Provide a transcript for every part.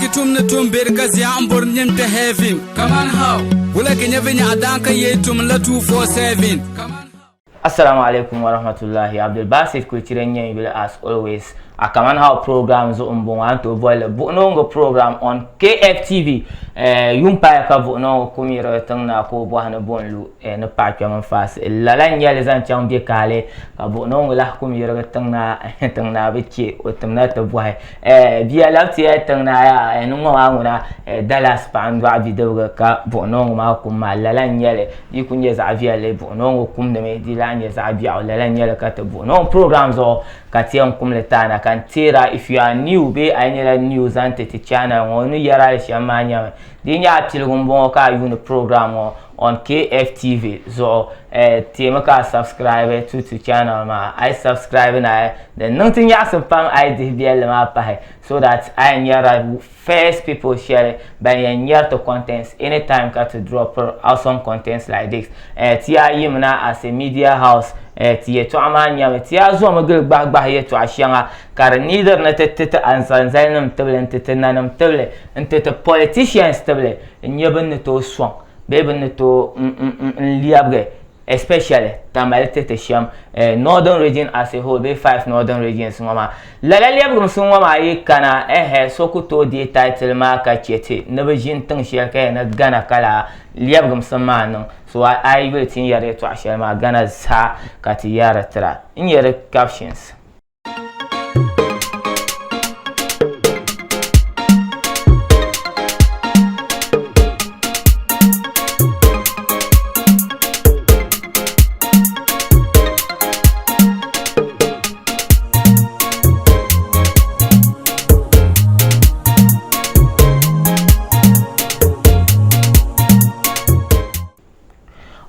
ki tum ni tum beri ka zia n bori nim kpɛ heaven. Kaman how? Wula ki nyɛ vinyɛɣu daan ka yee tum la 247. Kaman how? Assalamu alaikum wa rahmatullahi Abdulbasit Kulichire n-nyɛ n yuli as always a Kaman How program zuɣu m-bɔŋɔ a ni tooi boli li Buɣinooŋgi program on KFTV eh, yuŋ paaya ka Buɣinooŋgi kum yirigi tiŋ na ka o bɔhi ni bo n-lu eh, ni paɣa kpɛm n-faasi lala n-nyɛ li zaŋ chaŋ bɛ kaali ka Buɣinooŋgi lahi kum yirigi tiŋ na tiŋ na bi che o timna ti bɔhi Eh, bia labiti ya tiŋ na yaa eh, ni ŋɔ maa ŋuna eh, Dallas paɣa n-dɔɣi bidibigi ka buɣinooŋɔ maa kum maa lala n-nyɛ li di ku nyɛ zaɣ viɛlli buɣinooŋɔ kumdimi di lahi nyɛ zaɣ biɛɣu lala n-nyɛ li ka ti buɣinooŋɔ program zuɣu ka ti yɛn kum li taana ka n teera if you are new bee a yi nyɛla new zaŋ ti ti channel ŋɔ n ni yɛri a li shɛm maa nyɛmi di yi nyɛ a piligu m-bɔŋɔ ka a yuuni program ŋɔ on KFTV zuɣu eh, teemi ka a subscribe to ti channel maa a yi subscribe na din niŋ ti nyaɣisim pam a yi dihi biɛlli maa pahi so that a yɛn nyɛrila first people shɛli ban yɛn nyɛri ti contents anytime ka ti drop awesome contents like this eh, ti yaa yimina as a media house eh, ti yɛtɔɣa maa nyɛmi ti yaa zomi gili gbahi gbahi yɛtɔɣa shɛŋa ka di neediri ni ti ti ti anzanzalinim tibili n ti ti nanim tibili n ti ti politicians tibili n nyɛ bɛ ni tooi sɔŋ bee bɛ ni tooi n lɛbigi especially Tamale ti ti shɛm eh, northern region as a whole bee five northern regions ŋɔ maa lala lɛbigimsim ŋɔ maa yi kana ɛhɛ so ku tooi deei title maa ka chɛ ti ni bi ʒini tiŋ shɛli ka yɛn ni Ghana ka laa lɛbigimsim maa niŋ so a yi yuli ti ni yɛri yɛltɔɣa shɛli maa Ghana zaa ka ti yɛri tira n nyɛ di captions.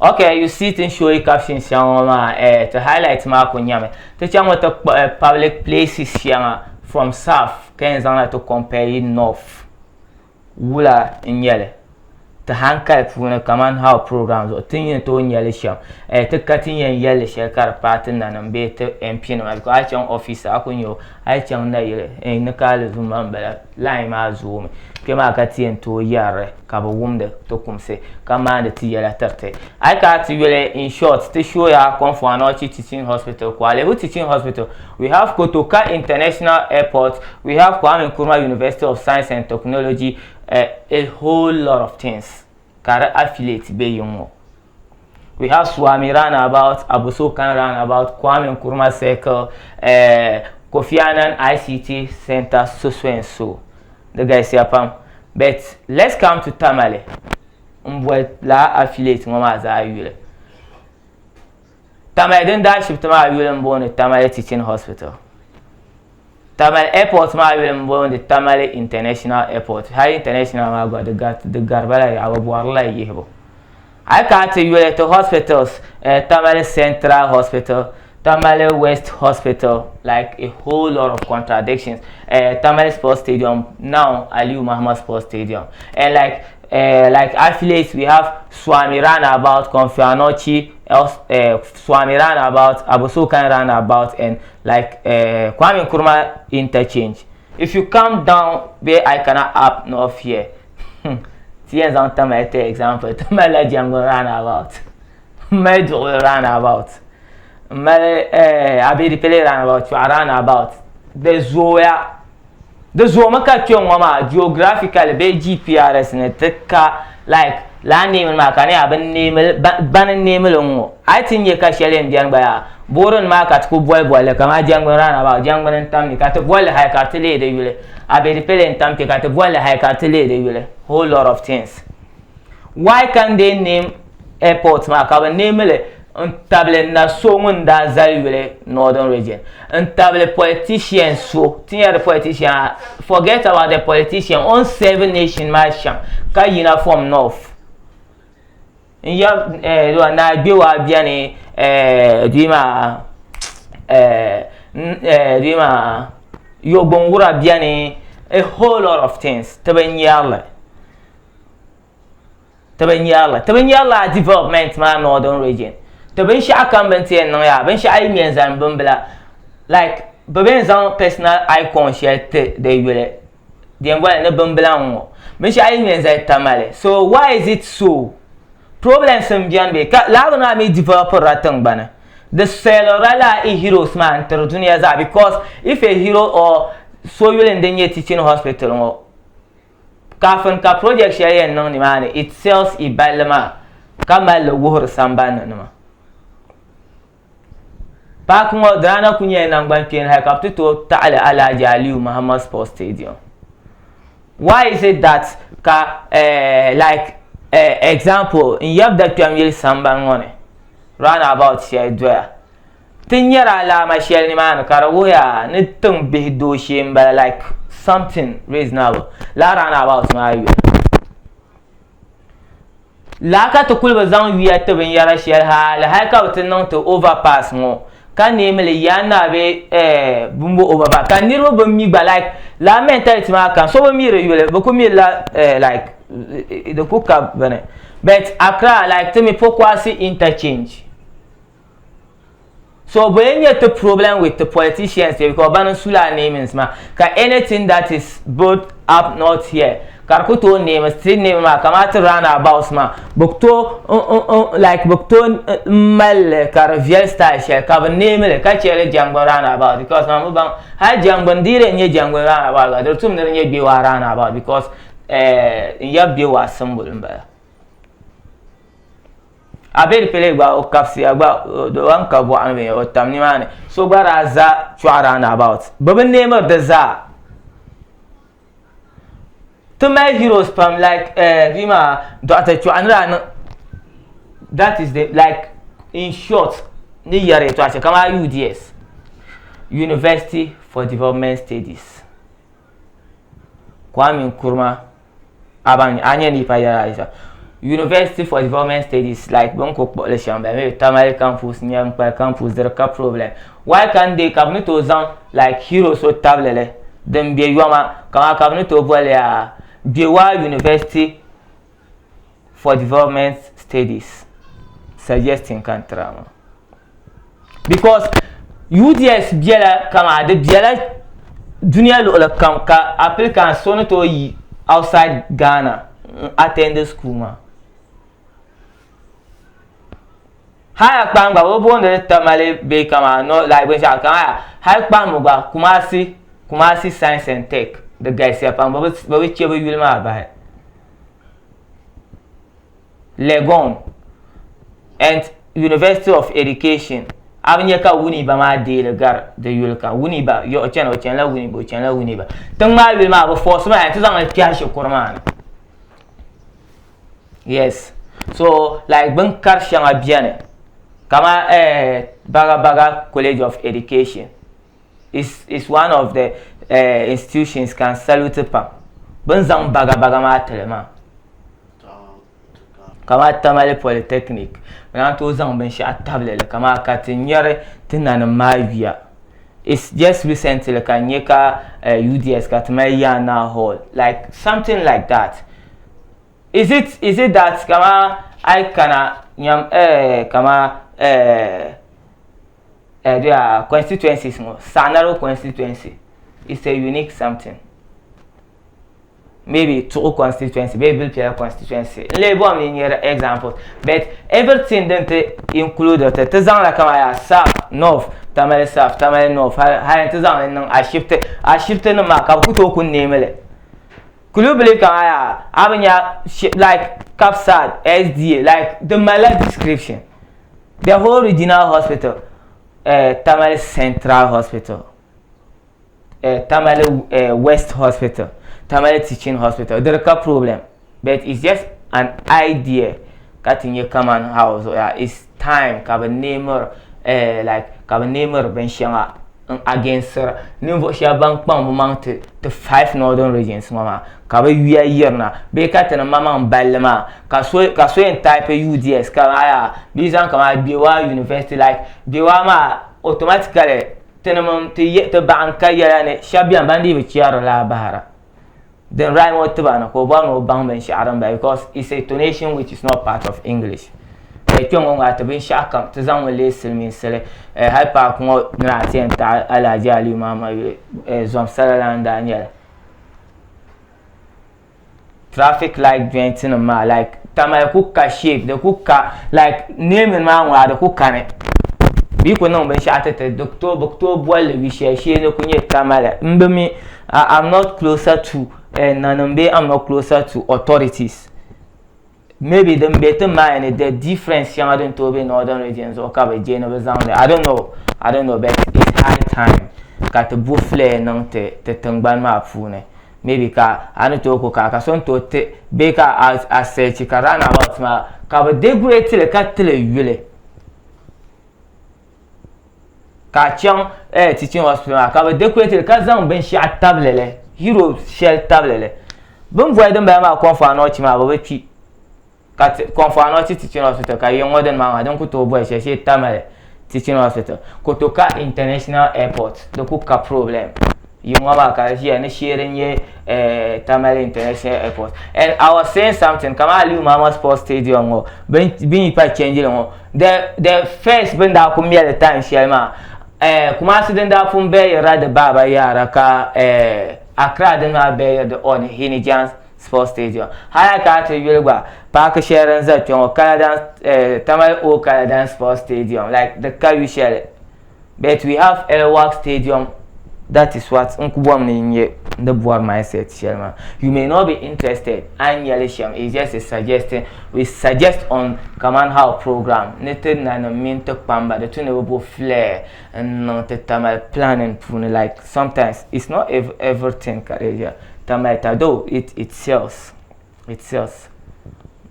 Okay, you see tin show you caption shɛŋa ŋɔ maa eh, ti highlight maa ku nyɛmi ti chaŋmi ti kpuɣi public places shɛŋa from south ka yɛn zaŋla ti compare yi north wula n nyɛli ti hankali puuni kaman how program zuɣu ti ni tooi nyɛli shɛm eh, ti ka ti yɛn yɛlli shɛli ka di paai ti nanim bee ti MP nima because a yi chaŋ office a ku nyɛ o a yi chaŋ nayili eh, ni ka alizumba n bala line maa zoomi kpɛ maa ka ti yɛn tooi yɛrili ka bi wumdi ti kumsi ka maandi ti yɛla tiriti a yi kana ti yuli in short ti shooya Komfo Anokye Teaching Hospital Kwalebu Teaching Hospital we have Kotoka International Airport we have Kwame Nkrumah University of Science and Technology uh, a whole lot of things ka di affiliate be yiŋ ŋɔ we have Swami roundabout, Abusokan roundabout, Kwame Nkrumah Circle, uh, Kofi Annan ICT Center, so so and so. The guys here pam. But let's come to Tamale. N boli laa affiliate ŋɔ maa zaa yuli. Tamale din daa shibiti maa yuli n booni Tamale Teaching Hospital. Tamale Airport maa yuli n booni Tamale International Airport. Hali international maa gba di gariba la yaɣa bi bɔrila yihibu. A yi kana ti yuli ti hospitals eh, Tamale Central Hospital, Tamale West Hospital, like a whole lot of contradictions. Eh, Tamale Sports Stadium, now Aliyu Mahama Sports Stadium. And like eh, like affiliates, we have Swami Roundabout, Komfo Anokye, eh, Swami Roundabout, Abosokan Roundabout, and like eh, Kwame Nkrumah Interchange. If you come down where I cannot up north here, ti yɛn zaŋ Tamale ti example, ti malila Jɛmguni roundabout, m mali Duɣuli roundabout, m mali eh, Abedipele roundabout, Chɔɣu roundabout. Di zooya, di zoomi ka kpe ŋɔ maa geographically bee GPRS ni ti ka like laa name maa ka di nyɛla bɛ name bani n name li ŋɔ. A yi ti nya ka shɛli yɛn beni gba yaa boorin maa ka ti ku boli bolli kamani Jɛmguni roundabout, Jɛmguni n tam ni ka ti bolli hali ka di ti leei di yuli. Abedipele n tam kpe ka ti bolli hali ka di ti leei di yuli. Whole lot of things. Why can't they name airport maa ka bi name li n tabili na so ŋun daa zali yuli Northern region n tabili politician so ti nyɛ di politician forget about the politician o ni serve nation maa shɛm ka yina from north n ya eh, naa gbewaa bɛni eh, dui maa eh, eh, dui maa yogbunwura bɛni a whole lot of things ti bi nyɛrili Ti bi nyarili. Ti bi nyari lala development maa Northern region. Ti binshɛɣu kam bɛ ni ti yɛn niŋ yaa, binshɛɣu yi ŋme n-zani bimbila like bɛ bɛn zaŋ personal icon shɛli ti di yuli Di yɛn boli ni bimbila n-ŋɔ. Binshɛɣu yi ŋme n-zali Tamale. So why is it so? Problems m-beni bee? Ka lala bini maa mi developirila tiŋgbani. Di sell-ila lala i heroes maa n-tiri dunia zaa because if a hero or so yuli n-di nyɛ teaching hospital ŋɔ kaafin ka project shɛli yɛn niŋ nimaani it sells i balli maa ka mali li wuhiri sambani nima. Paaki ŋɔ di daa na kuli nyɛla nangban kpeeni hali ka bɛ ti tooi taɣili Alhaji Aliyu Muhammad Sports Stadium. Why is it that ka eh, like eh, example n yab dakpɛm yili sambani ŋɔ ni round about shɛli doya ti nyɛri alaama shɛli nimaani ka di wuhiya ni tiŋ bihi dooshee m-bala like something reasonable lala round about maa yuli. Lala ka ti kuli bi zaŋ yuya ti binyɛra shɛli hali hali ka bi ti niŋ ti overpass ŋɔ ka neemi li yaa naa bee eh bimbo overpass ka niriba bi mi gba like lala mentality maa kam so bi mi di yuli bi ku mi la eh like di ku ka bini but Accra like ti mi Pokuase interchange. So bɛ yɛn nyɛ ti problem with the politicians here because bani n-su lala namings maa ka anything that is built up north here ka di ku tooi name ti name maa kamani ti round about maa bɛ ku tooi like bɛ ku tooi mali li ka di viɛli style shɛli ka bɛ name li ka che li Jangban round about because man bi baŋ hali Jangban di yi di nyɛ Jangban round about gba di tum ni di nyɛ Gbewaa round about because n yab Gbewaa symbol m-bala. A be di pili gba o kabisiya gba o ni ka bɔɣu ni binyɛra o tam nimaani so gba daa za chɔɣu round about bɛ bi neemiri di zaa ti mali heroes pam like bia maa Dɔɣita chɔɣu ni daa niŋ that is the like in short ni yɛri yɛltɔɣa shɛli kamani UDS University for Development Studies Kwame Nkrumah A baŋ a nyɛ ni pa yɛla ayi zaa. University for Development Studies like bɛ ni kuli kpuɣi li shɛm bala maybe Tamale campus n-nyɛ Nkpali campus di di ka problem. Why can't they ka bɛ ni tooi zaŋ like hero so tabili li din be yoma kaman ka bɛ ni tooi boli yaa Gbewaa University for Development Studies suggesting ka n tira maa. Because UDS bela kaman di bela dunia luɣili kam ka applicants so ni tooi yi outside Ghana n attend school maa. Haya kpaam gba bɛ booni li Tamale bee kaman no like binshɛɣu kaman hali kpaam gba Kumasi Kumasi Science and Tech di galisiya pam bɛ bi che bɛ yuli maa bahi. Legon and University of Education a bi nya ka Winneba maa deei li gari di yuli ka Winneba ya o chana o chanila Winneba o chanila Winneba tiŋ maa yuli maa bi force ma nti zaŋ li kpɛhi shikuru maa ni yes so like bin kari shɛŋa beni kamani eh Bagabaga College of Education is is one of the eh institutions ka n salute pam bɛ ni zaŋ Bagabaga maa tili maa. Kamani Tamale Polytechnic bɛ naan tooi zaŋ binshɛɣu tabili li kamani ka ti nyari ti nanim maa yuya it's just recently ka n nya ka UDS ka ti mali Yaa Naa Hall like something like that is it is it that kamani a yi kana nyam kamani constituencies ŋɔ Sagnarigu constituency it's a unique something. Maybe Tuɣu constituency bee Bilpiɛla constituency n lee bɔhim ni n nyɛ examples but everything din ti include ti ti zaŋla kamani yaa south, north, Tamale south, Tamale north hali n ti zaŋ li niŋ ashibiti ashibiti nim maa ka bɛ ku tooi ku name li could you believe kamani yaa a bi nya like Kapsad, SDA like di malila description the whole regional hospital eh, Tamale Central Hospital. Tamale West Hospital, Tamale Teaching Hospital di di ka problem but it's just an idea ka ti nya kaman how zuɣu it's time ka bɛ neemiri like ka bɛ neemiri binshɛŋa n against ninvuɣu shɛba ban kpaŋ bɛ maŋ ti ti five northern regions ŋɔ maa ka bɛ yuya yirina bee ka ti ni maŋmaŋ balli maa ka so ka so yɛn type UDS ka yaa bee zaŋ kamani Gbewaa University like Gbewaa maa automatically Tinim ti ti baɣa n-ka yɛla ni shɛba beni ban dii bi chɛri lala bahira. Din rhyme o tiba ni ka o bɔri ni o baŋ binshɛɣu din bala because it's a tonation which is not part of English. Kpe ŋɔ ŋɔ ti binshɛɣu kam ti zaŋmi leei silimiinsili hali paaki ŋɔ ni daa ti yɛn taɣi Alhaji Aliyu Mahama yuli Zomsala lana n-daa nyɛ li. Traffic light joint nim maa like Tamale ku ka shape di ku ka like naming maa ŋuna di ku kani bɛ yi ku niŋ binshaɣu ti ti di ku tooi bɛ ku tooi bolli yu shɛli shee ni ku nyɛ Tamale n bi mi I'm not closer to nanim bee I'm not closer to authorities maybe din be ti mind ni the difference shɛŋa din tooi be northern region zuɣu ka bɛ je ni bɛ zaŋ li I don't know I don't know but it's high time ka ti bo flair niŋ ti ti tingbani maa puuni maybe ka a ni tooi ku ka ka so ni tooi ti bee ka a search ka round about maa ka bi decorate li ka tili yuli ka a chaŋ eh, teaching hospital maa ka bi decorate li ka zaŋ binshaɣu tabili li hero shɛli tabili li bin boli din bala maa Komfo Anokye maa bi bi kpi ka Komfo Anokye Teaching Hospital ka yiŋ ŋɔ dini maa maa din ku tooi boli shɛli shee Tamale Teaching Hospital Kotoka International Airport di ku ka problem yiŋ ŋɔ maa ka di ʒiya ni shee din nyɛ eh, Tamale International Airport and I was saying something kamani Aliyu Mahama Sports Stadium ŋɔ bin yi pa change li ŋɔ the the first bin daa ku mɛli time shɛli maa eh, Kumasi din daa pun bɛyirila di baaba yaara ka eh, Accra din maa bɛyiri di on Hinijan Sports Stadium. Hali ka a ti yuli gba paaki shɛli din za kpe ŋɔ Kaladan eh, Tamale Old Kaladan Sports Stadium like di ka yu shɛli but we have Elwak Stadium that is what n ku bɔri ni n nyɛ n di bɔri mindset shɛli maa you may not be interested a ni nyɛli shɛm is just a suggesting we suggest on kaman how program ni ti nanim mini ti kpamba di tu ni bi bo flair n niŋ ti Tamale planning puuni like sometimes it's not everything ka di Tamale though it it sells it sells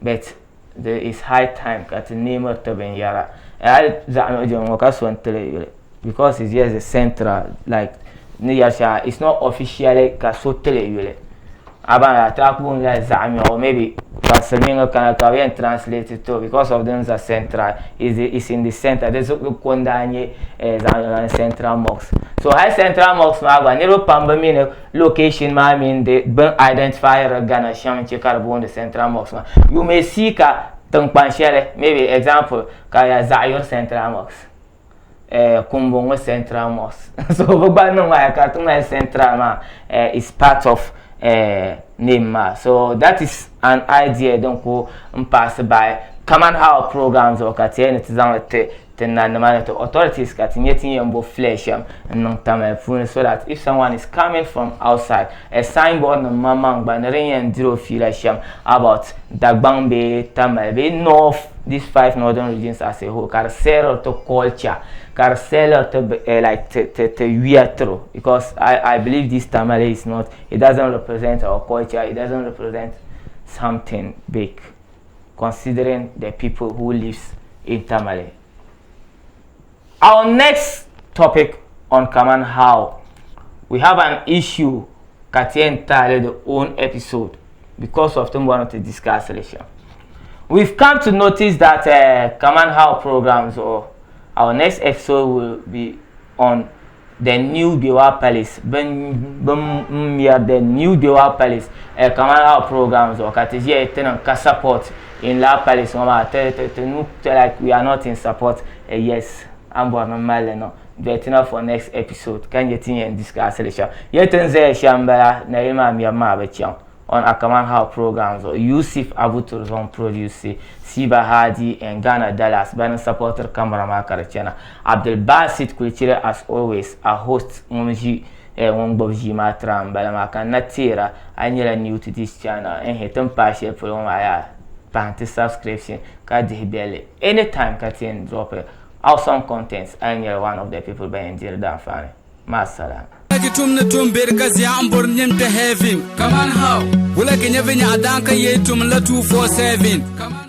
but there is high time ka ti neemiri ti binyɛra hali zaɣ nuɣuso ŋɔ ka so n tili yuli because it's just the central like ni yɛri shɛŋa it's not officially ka so tili yuli a baŋ ya ti a ku booni zaɣ miɛɣu maybe ka silimiingi kana ka bi yɛn translate to because of din za central is is in the center di zuɣu ko n daa nyɛ zaɣ miɛɣu central mosque so hali central mosque maa gba niriba pam bi mi ni location maa mini di bin identify Ghana shɛm n-chɛ ka di booni Central Mosque maa. You may see ka tiŋkpan shɛli maybe example ka ya Zaɣiyuri Central Mosque eh, Kumbungu Central Mosque so bɛ gba niŋ maa ka ti ŋmani Central maa eh, is part of eh, name maa so that is an idea din ku n pass by kaman our program zuɣu ka ti yɛli ni ti zaŋ li ti ti nanima ni ti authorities ka ti nyɛ ti ni yɛn bo flair shɛm n niŋ Tamale puuni so that if someone is coming from outside a signboard nim maŋmaŋ gba ni din yɛn diri o fiila shɛm about Dagbaŋ bee Tamale bee north these five northern regions as a whole ka di sell ti culture ka di sell ti like ti ti ti yuya tiro because I, I believe this Tamale is not it doesn't represent our culture it doesn't represent something big considering the people who lives in Tamale. Our next topic on Kaman How, we have an issue ka ti yɛn taali the own episode because of tin bɔri ti discuss li shɛm. We've come to notice that Kaman How program zuɣu, our next episode will be on the new Gbewa Palace bin bin mɛri the new Gbewa Palace eh, kamani our program zuɣu ka ti ʒiya ti niŋ ka support in laa palace ŋɔ maa ti ti ti nu like we are not in support eh, yes an bɔri ni mali li niŋ dɔya for next episode ka nyɛ ti yɛn discuss li shɛm yɛ ti ni zaya shɛm bala nayili maa mɛbu maa bi chaŋ on Akaman How program zuɣu Yusuf Abu Turzon produce Siba Hadi and Ghana Dallas bani supporter camera maa ka di chana Abdul Basit Kulichiri as always a host ŋun ʒi eh, ŋun gbubi ʒii maa tira n bala maa ka n na teera a nyɛla new to this channel ehe ti ni paai shɛli polo ŋɔ maa yaa pahi ti subscription ka dihi belli anytime ka ti yɛn drop awesome contents a nyɛla one of the people ban yɛn diri di anfaani. Maasala. Ki tum ni tum beri ka zia n bori nim ti heaven. Kaman how? Wula ki nyɛ vinyɛɣu daan ka yee tum la 247.